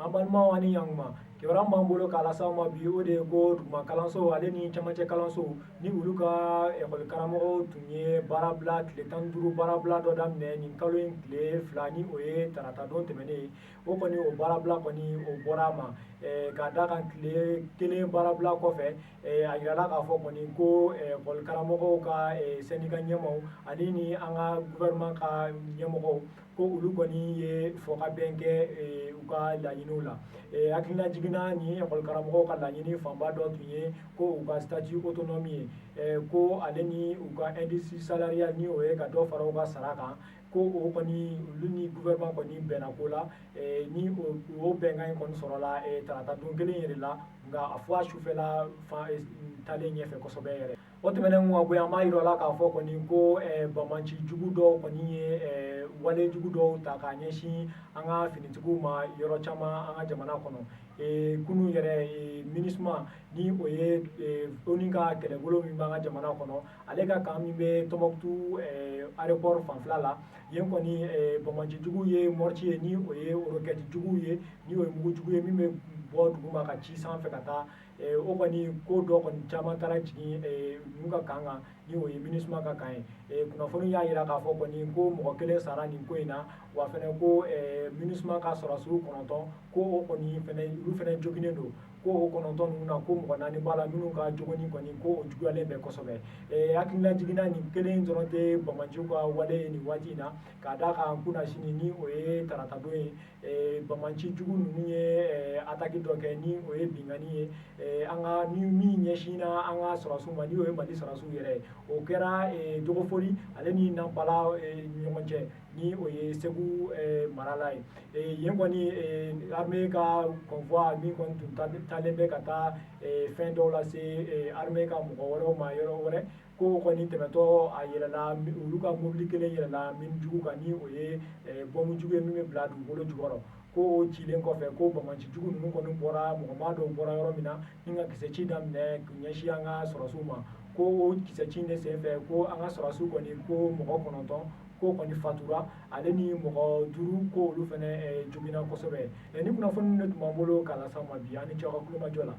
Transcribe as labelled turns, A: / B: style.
A: An balimaw, ani ɲankuma. Kibaruya b'an bolo k'a lase aw ma bi, o de ye ko duguma kalanso ale ni camancɛ kalanso ni olu ka ekɔli karamɔgɔw tun ye baarabila tile 15 baarabila dɔ daminɛ nin kalo in tile 2, ni o ye tarata don tɛmɛnen ye. O kɔni, o baarabila kɔni, o bɔra a ma ka da kan tile 1 baarabila kɔfɛ. A yirala k'a fɔ kɔni ko ekɔli karamɔgɔw ka syndicat ɲɛmaaw ani ni an ka gouvernement ka ɲɛmɔgɔw, ko olu kɔni ye fɔkabɛn kɛ u ka laɲiniw la. Hakilina jiginna, ni ekɔli karamɔgɔw ka laɲini fanba dɔ tun ye ko u ka statut autonome ye, ko ale ni u ka indice salarial, ni o ye ka dɔ fara u ka sara kan, ko o kɔni, olu ni gouvernement kɔni bɛnna ko la. Ni o bɛnkan in kɔni sɔrɔla tarata don kelen yɛrɛ la, nka a fɔ a sufɛla fan taalen ɲɛfɛ kosɛbɛ yɛrɛ. O tɛmɛnen ka bɔ yen, an b'a yira la k'a fɔ kɔni ko banbaanci jugu dɔw kɔni ye wale jugu dɔw ta k'a ɲɛsin an ka finitigiw ma yɔrɔ caman an ka jamana kɔnɔ. Kunun yɛrɛ, MINUSMA, ni o ye ONU ka kɛlɛbolo min b'an ka jamana kɔnɔ, ale ka camp min bɛ Tɔnbukutu aéroport fanfɛla la yen kɔni, banbaanci jugu ye mortier ye, ni o ye roquette juguw ye, ni o ye mugu jugu ye min bɛ bɔ duguma ka ci sanfɛ ka taa. O kɔni, ko dɔ kɔni caman taara jigin ninnu ka camp kan, ni o ye MINUSMA ka camp ye. Kunnafoni y'a jira k'a fɔ kɔni ko mɔgɔ kelen sara nin ko in na, wa fɛnɛ ko MINUSMA ka sɔrɔdasiw 9, ko o kɔni fɛnɛ, olu fɛnɛ joginnen don. Ko o 9 ninnu na, ko mɔgɔ 4 b'a la minnu ka jogoni kɔni, ko o juguyalen bɛ kosɛbɛ. Hakilina jiginna, nin kelen dɔrɔn tɛ banbaanciw ka wale ye nin waati in na, ka d'a kan kunasini, ni o ye tarata don ye, banbaanci jugu ninnu ye attaque dɔ kɛ, ni o ye binkanni ye an ka ni min ɲɛsinna an ka sɔrɔdasiw ma, ni o ye Mali sɔrɔdasiw yɛrɛ ye. O kɛra Dɔgɔfoli ale ni Nanpala ɲɔgɔn cɛ, ni o ye Segu mara la ye. Yen kɔni, armée ka convoi min kɔni tun taalen bɛ ka taa fɛn dɔw lase armée ka mɔgɔ wɛrɛw ma yɔrɔ wɛrɛ, ko kɔni tɛmɛtɔ, a yɛlɛla, olu ka mobili kelen yɛlɛla mine jugu kan, ni o ye bɔnbu jugu ye min bɛ bila dugukolo jukɔrɔ. Ko o cilen kɔfɛ, ko banbaanci jugu ninnu kɔni bɔra, mɔgɔ maa dɔw bɔra yɔrɔ min na ni ka kisɛ ci daminɛ k'u ɲɛsin an ka sɔrɔdasiw ma. Ko o kisɛ ci de senfɛ, ko an ka sɔrɔdasiw kɔni, ko mɔgɔ 9 ko kɔni fatura, ale ni mɔgɔ 5 ko olu fɛnɛ joginna kosɛbɛ. Ni kunnafoni de tun b'an bolo k'a lase aw ma bi. An ni ce aw ka kulomajɔ la.